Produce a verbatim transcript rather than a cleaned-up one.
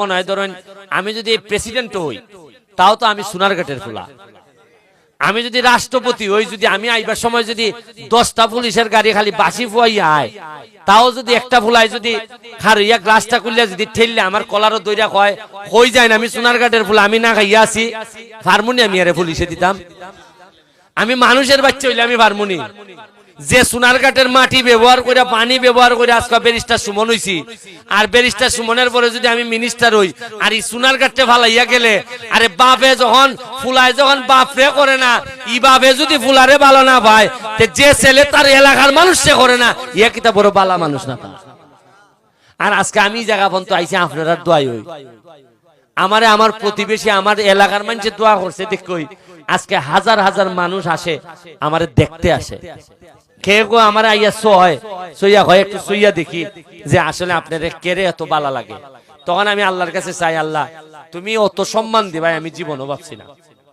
মনে হয়, ধরেন, আমি যদি প্রেসিডেন্ট হই, তাও তো আমি সোনারঘাটের ফুলা। আমি যদি রাষ্ট্রপতি হই, যদি আমি আইবার সময় যদি দশটা পুলিশের গাড়ি খালি বাসি ফুয়াইয়া আয়, তাও যদি একটা ফুলায় যদি খারইয়া গ্লাসটা খুললে যদি ঠেললে আমার কলারও দইরা কয়, "কই যাইন, আমি সোনারঘাটের ফুলা, আমি না খাইয়া আছি, ফারমুনি আমি আরে পুলিশে দিতাম।" আমি মানুষের বাচ্চা হইলে আমি ফারমুনি। যে সোনারঘাটের মাটি ব্যবহার করে, পানি ব্যবহার করে আজকে ব্যারিস্টার সুমন হইছি, আর ব্যারিস্টার সুমনের পরে যদি আমি মিনিস্টার হই, আর ই সোনারঘাটে ফালাইয়া গেলে, আরে বাপে যখন, ফুলায় যখন বাপরে করে না, ই বাপে যদি ফুলারে ভালো না পায়, তে যে ছেলে তার এলাকার মানুষরে করে না, ইয়া কিতা বড় বালা মানুষ না তা? আর আজকে আমি ই জাগা পর্যন্ত আইছি আপনারার দোয়ায় হই। আমারে আমার প্রতিবেশী, আমার এলাকার মানুষে দোয়া করছে, দেখই আজকে হাজার হাজার মানুষ আসে, আমারে দেখতে আসে। কেউ কেউ আমারে আইয়া সয়, সইয়া হয়, একটু সইয়া দেখি যে আসলে আপনারে কেরে এত বালা লাগে। তখন আমি আল্লাহর কাছে চাই, "আল্লাহ, তুমি অত সম্মান দিবায় আমি জীবনও ভাবছি না।"